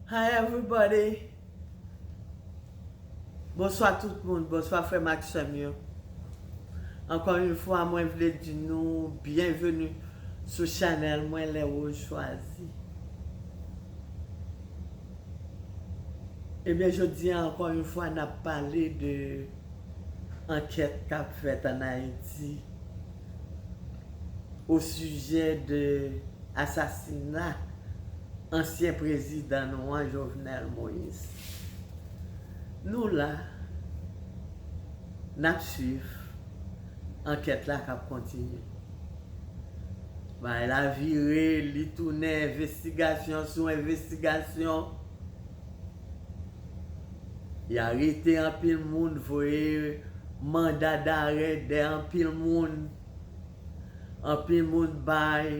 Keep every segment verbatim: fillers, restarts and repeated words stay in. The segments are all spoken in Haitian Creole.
Hi everybody. Bonswa tout moun, bonswa frè m ak sè m yo. Ankò yon fwa, mwen vle di nou byenveni sou chanèl mwen, Les Roses Choisies. Ebyen, jodi a, ankò yon fwa, n ap pale de ankèt k ap fèt ann Ayiti au sujet de asasina ansyen prezidan nou an, Jovenel Moïse. Nou la, n ap swiv ankèt la k ap kontinye. Bagay la vire, li tounen, envestigasyon sou envestigasyon. Y arete anpil moun, voye manda darè dèyè anpil moun. Anpil moun bay,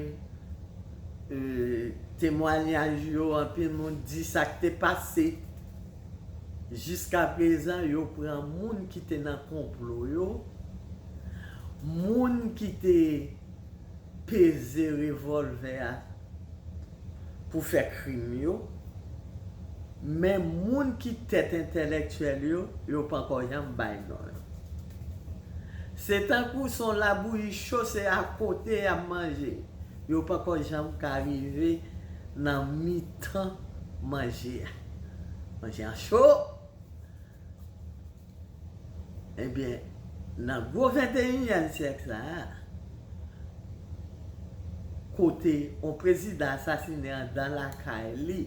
e, temwayaj yo, anpil moun di sa k te pase. Jiskaprezan, yo pran moun ki te nan konplo yo, moun ki te peze revòlvè a pou fè krim yo, men moun ki tèt entèlektyèl yo, yo pankò janm bay non yo. Se tankou se yon labouyi cho, se akote y ap manje. Yo pankò janm ka rive nan mitan manje a. Manje an cho. Ebyen, nan gwo venteyinyèm syèk sa a, kote yon prezidan asasinen anndan lakay li,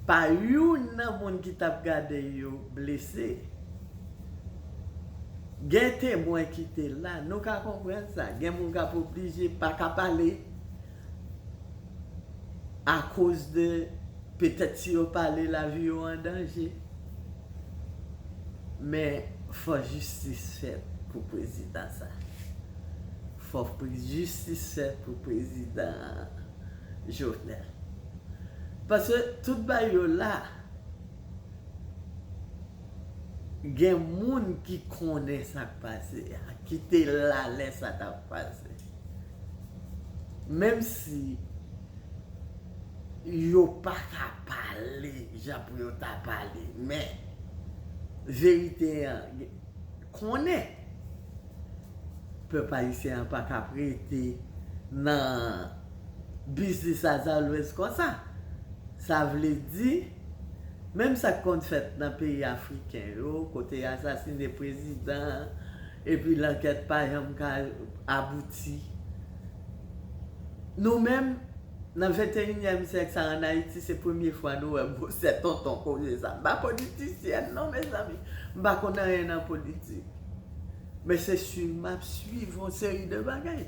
pa youn nan moun ki t ap gade yo blese. Gen temwen ki te la, nou ka konprann sa. Gen moun k ap oblije pa ka pale akoz de, petèt si yo pale, lavi yo an danje. Men fò jistis fèt pou prezidan sa. Fò pre- jistis fèt pou prezidan Jovenel. Paske tout bagay yo la, gen moun ki konnen sa k pase a, ki te la lè sa t ap pase. Menm si yo pa ka pale jan pou yo ta pale, men verite an konnen. Pèp ayisyen an pa ka ap rete nan biznis as always konsa. Sa vle di, menm sa k konn fèt nan peyi afriken yo, kote y asasine prezidan, epi lankèt pa janm ka abouti. Nou menm, nan venteyinyèm syèk sa a, ann Ayiti, se premye fwa nou wè gwosè tonton koze sa. M pa politisyèn non, mezanmi. M pa konn anyen nan politik. Men se swiv m ap swiv yon seri de bagay.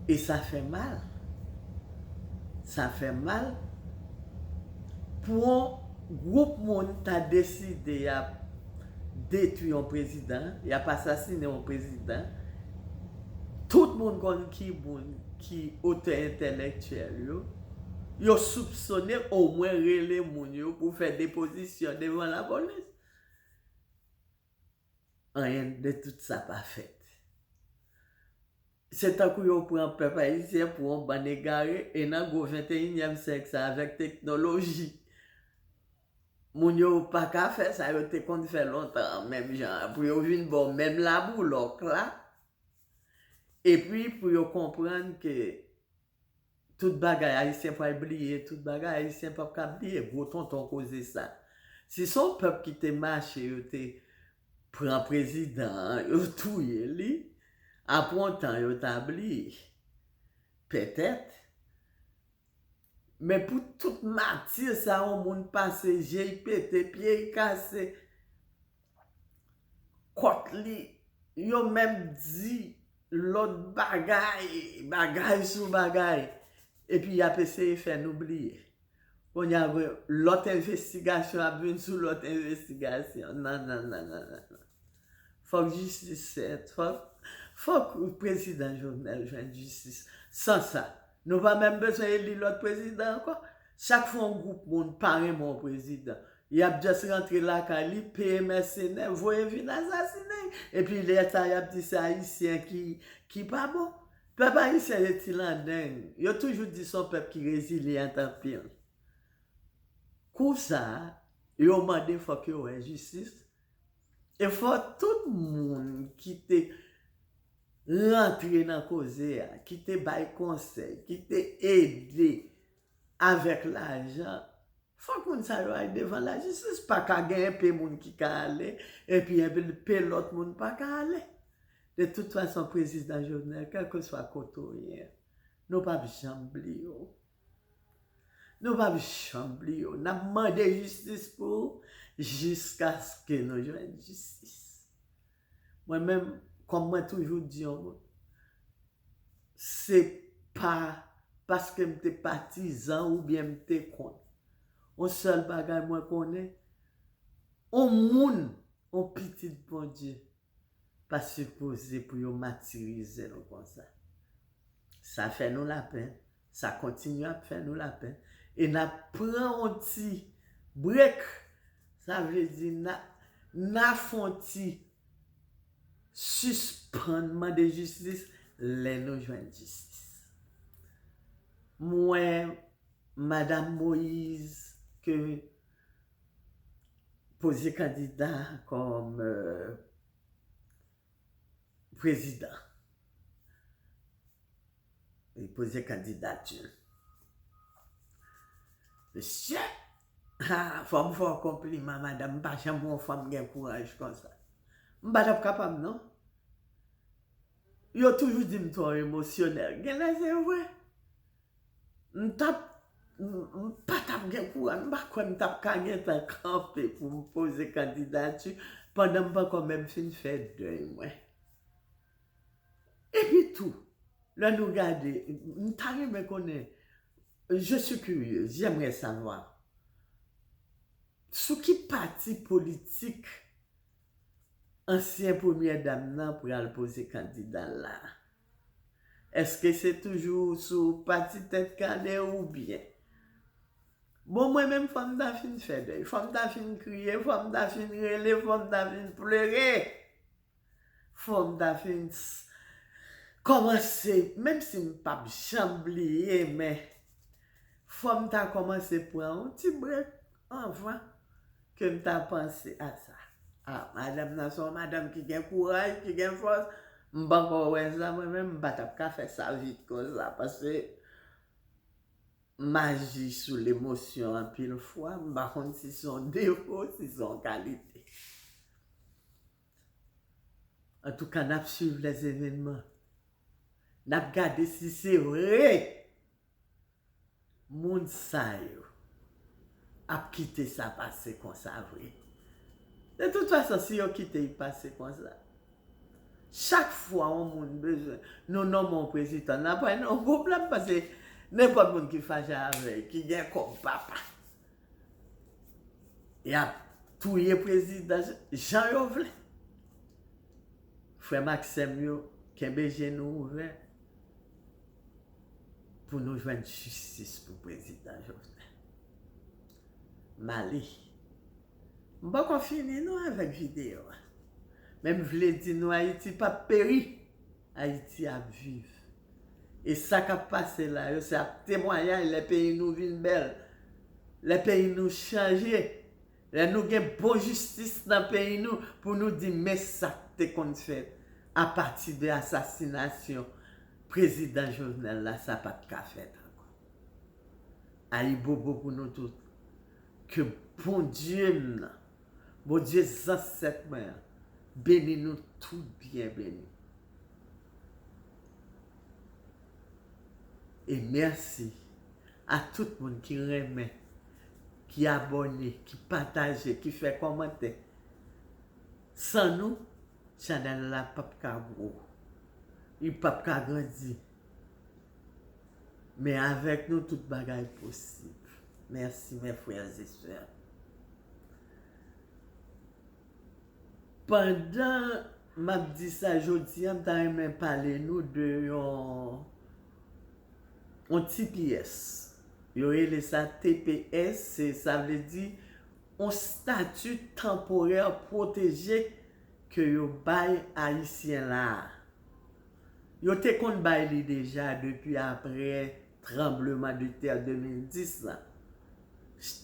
E sa fè mal. Sa fè mal pou yon gwoup moun ta deside y ap detwi yon prezidan, y ap asasinen yon prezidan. Tout moun konn ki moun ki otè entèlektyèl yo. Yo soupsone, omwen rele moun yo pou fè depozisyon devan lapolis. Anyen de tout sa pa fèt. Se tankou yo pran pèp ayisyen pou yon bann egare, e nan gwo venteyinyèm syèk sa, avèk teknoloji, moun yo pa ka fè sa yo te konn fè lontan an menm jan an, pou yo vin ba w menm laboulòk la, epi pou yo konprann ke tout bagay ayisyen pral bliye, tout bagay ayisyen p ap ka bliye, gwo tonton koze sa. Si se yon pèp ki te mache, yo te pran prezidan an, yo touye li, apre yon tan, yo ta bliye. Petèt. Men pou tout mati sa, yon moun pase, je y pete, pye y kase, kòt li, yo menm di lòt bagay, bagay sou bagay, epi y ap eseye fè nou bliye. Kounye a, lòt envestigasyon ap vin sou lòt envestigasyon. Non, non, non, non, non, non. Fòk jistis fèt. Fòk, fòk prezidan Jovenel jwenn jistis. San sa, nou pa menm bezwen eli lòt prezidan ankò. Chak fwa yon gwoup moun pa renmen yon prezidan, y ap just rantre lakay li, peye mèsenè, voye vin asasinen. Epi lè sa, y ap di se Ayisyen ki, ki pa bon. Pèp ayisyen se ti landeng. Yo toujou di se yon pèp ki rezilyan anpil. Kou sa a, yo mande fòk yo wè jistis. E fò tout moun ki te rantre nan koze a, ki te bay konsèy, ki te ede avèk lajan, fòk moun sa yo al devan lajistis. Pa ka gen enpe moun ki ka ale, epi enpe lòt moun pa ka ale. De tout fason, prezidan Jovenel, kèlkeswa kote w ye, nou p ap janm bliye w. Nou p ap janm bliye w. N ap mande jistis pou ou jiskaske nou jwenn jistis. Mwen menm, kòm mwen toujou di yon moun, se pa paske m te patizan oubyen m te kont. Yon sèl bagay mwen konnen, yon moun, yon pitit Bondye, pa sipoze pou yo matirize nou konsa. Sa fè nou lapenn, sa kontinye ap fè nou lapenn. E n ap pran yon ti brek, sa vle di n a, n a fè yon ti sispann mande jistis lè nou jwenn jistis. M wè Madanm Moïse ke poze kandida kòm, euh, prezidan. Li poze kandidati l. Mesye, ha, fò m fè w konpliman, madanm, m pa janm wè yon fanm gen kouraj konsa. M pa t ap kapab, non. Yo toujou di m twò emosyonèl. Genlè se vre. M t ap, m, m pa t ap gen kouraj, m pa kwè m t ap ka gentan kanpe pou m poze kandidati pandan m poko menm fin fè dèy mwen. Epi tou, lè nou gade, m ta renmen konnen, je suis curieuse, j'aimerais savoir, sou ki pati politik ansyen premyè dam nan pral poze kandida l la? Èske se toujou sou pati Tèt Kale oubyen? Bon, mwen menm, fò m ta fin fè dèy, fò m ta fin kriye, fò m ta fin rele, fò m ta fin plere. Fò m ta fin s-, kòmanse, menm si m p ap janm bliye, men fò m ta kòmanse pran yon ti brek anvan ke m ta panse a sa. A, madanm nan se yon madanm ki gen kouraj, ki gen fòs. M poko wè sa, mwen menm, m pa t ap ka fè sa vit konsa, paske m aji sou lemosyon anpil fwa, m pa konn si se yon defo, si se yon kalite. Antouka, n ap swiv lèzevènman. N ap gade si se vre moun sa yo ap kite sa pase konsa vre. De tout fason, si yo kite l pase konsa, chak fwa yon moun bezwen, nou nonmen yon prezidan, n ap pran yon gwoup la, m panse nenpòt moun ki fache avè l, ki gen kòb papa, y ap touye prezidan jan yo vle. Frè m ak sè m yo, kenbe je nou ouvè pou nou jwenn jistis pou prezidan Jovenel. M ale. M poko fini non avèk videyo a. Men m vle di nou Ayiti p ap peri. Ayiti ap viv. E sa k ap pase la yo, se ap temwayay lè peyi nou vin bèl, lè peyi nou chanje, lè nou gen bon jistis nan peyi nou pou nou di men sa k te konn fèt apati de asasinasyon prezidan Jovenel la, sa p ap ka fèt ankò. Ayibobo pou nou tout. Ke Bondye m nan, Bondye zansèt mwen an, beni nou tout byen beni. E mèsi a tout moun ki renmen, ki abòne, ki pataje, ki fè kòmantè. San nou, chanèl la p ap ka gwo. Li p ap ka grandi. Men avèk nou, tout bagay posib. Mèsi, mes frères et sœurs. Pandan m ap di sa jodi a, m ta renmen pale nou de yon, yon T P S. Yo rele sa T P S, se, sa vle di yon stati tanporè pwoteje ke yo bay Ayisyen la a. Yo te konn bay li deja depi apre tranbleman de tè de mil dis lan.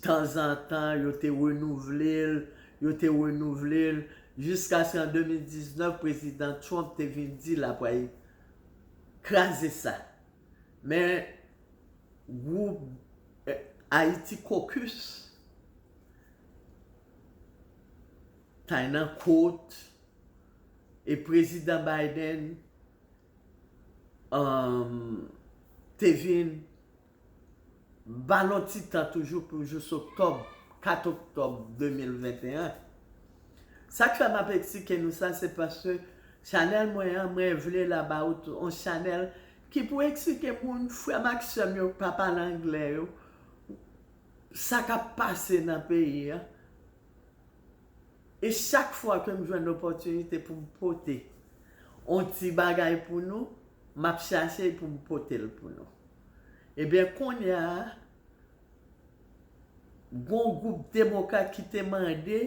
Tanzantan, yo te renouvle l, yo te renouvle l, jiskaske an de mil diznèf, Prezidan Trump te vin di l ap pral kraze sa. Men, gwoup, eh, Haiti Caucus, Taina Court, e Prezidan Biden, um, te vin ba l yon ti tan toujou pou jis oktòb, kat oktòb de mil venteyen. Sa k fè m ap eksplike nou sa, se paske chanèl mwen an, mwen vle l ap ba w yon chanèl ki pou eksplike moun, frè m ak sè m yo k pa pale anglè yo, sa k ap pase nan peyi a. E chak fwa ke m jwenn opòtinite pou m pote yon ti bagay pou nou, m ap chache pou m pote l pou nou. Ebyen, kounye a, gon gwoup demokrat ki te mande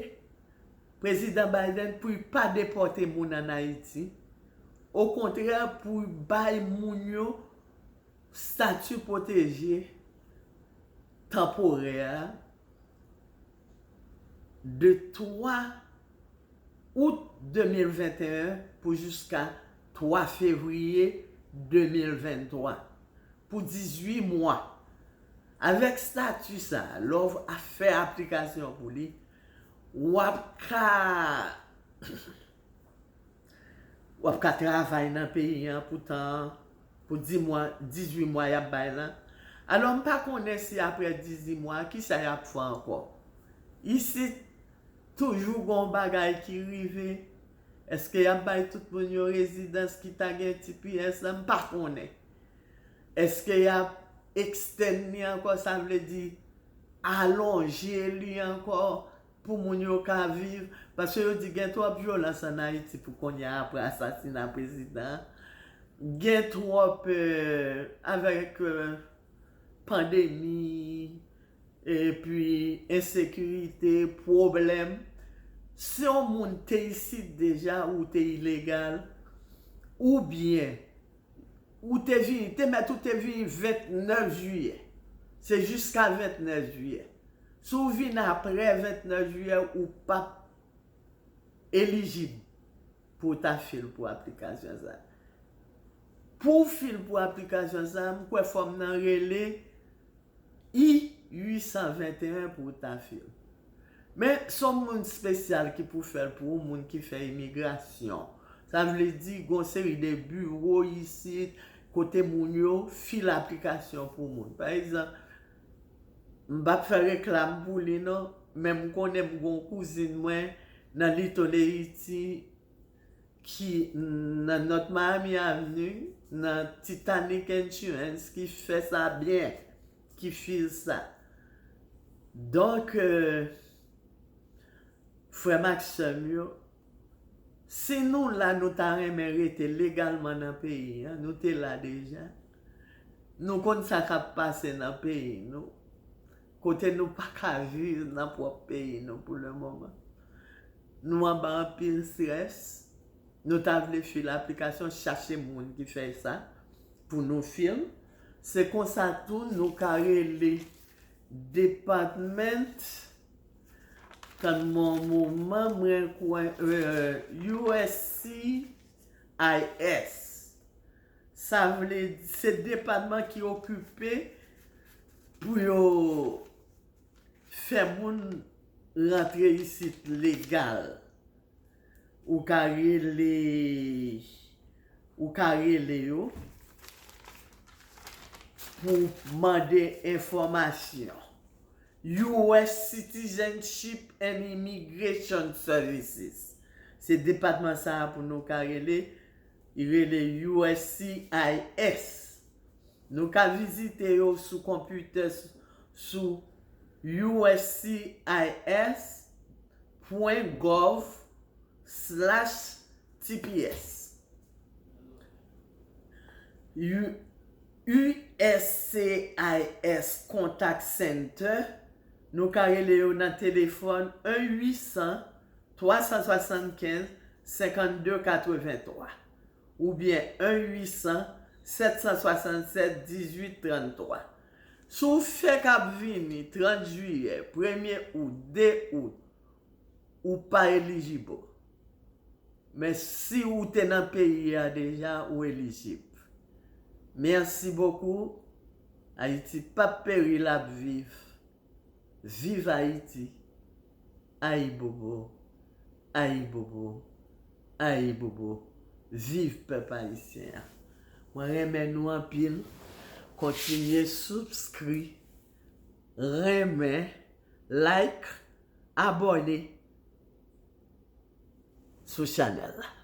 Prezidan Biden pou l pa depòte moun ann Ayiti. Okontrè, pou l bay moun yo stati pwoteje tanporè a de twa out de mil venteyen pou jiska twa fevriye de mil venntwa, pou dizuit mwa. Avèk stati sa, lè w ap fè aplikasyon pou li, w ap ka w ap ka travay nan peyi an pou tan, pou di mwa, dizuit mwa y ap bay lan. Alò, m pa konnen si apre dizuit mwa, kisa y ap fè ankò. Isit, toujou gon bagay ki rive. Èske y ap bay tout moun yo rezidans ki ta gen T P S lan? M pa konnen. Èske y ap extend li ankò, sa vle di alonje li ankò pou moun yo ka viv? Paske yo di gen twòp vyolans ann Ayiti pou kounye a apre asasina prezidan an. Gen twòp, eh, avèk, eh, pandemi, epi ensekirite, pwoblèm. Si yon moun te isit deja ou te ilegal, oubyen ou te vini, te mèt ou te vini ventnèf jiyè. Se jiska ventnèf jiyè. Si w vin apre ventnèf jiyè, ou p ap elijib pou w ta fil pou aplikasyon sa. Pou w fil pou aplikasyon sa, m kwè fòm nan rele I uit san venteyen pou w ta fil. Men, se yon moun espesyal ki pou fè l pou ou, moun ki fè imigrasyon. Sa vle di, gon seri de biwo isit, kote moun yo fil aplikasyon pou moun. Pa egzanp, m p ap fè reklam pou li non, men m konnen m gon kouzin mwen nan Little Haiti ki nan North Miami Avenue, nan Titanic Insurance, ki fè sa byen, ki fil sa. Donk, eh, frè m ak sè m yo, si nou la, nou ta renmen rete legalman nan peyi an, nou te la deja. Nou konn sa k ap pase nan peyi nou, kote nou pa ka viv nan pwòp peyi nou pou lemoman. Nou anba anpil estrès. Nou ta vle fil aplikasyon, chache moun ki fè sa pou nou fil. Se konsa tou nou ka rele department, tann m yon moman, mwen kwè, eh, U S C I S. Sa vle di, se depatman ki okipe pou yo fè moun rantre isit legal. Ou ka rele, ou ka rele yo pou mande enfòmasyon. U S Citizenship and Immigration Services. Se depatman sa a pou nou ka rele. Li rele U S C I S. Nou ka vizite yo sou konpitè s-, sou U S C I S pwen gov slash T P S. U-, U S C I S Contact Center, nou ka rele yo nan telefòn un huit cent, trois cent soixante-quinze, cinquante-deux quatre-vingt-trois. oubyen en uit san, sèt san swasannsèt, dizuit tranntwa. Si w fèk ap vini trant jiyè, premye out, de out, ou pa elijib. Men si ou te nan peyi a deja, ou elijib. Mèsi bokou. Ayiti p ap peri, l ap viv. Viv Ayiti. Ayibobo. Ayibobo. Ayibobo. Viv pèp ayisyen an. Mwen renmen nou anpil. Kontinye subscri, renmen, like, abòne sou chanèl la.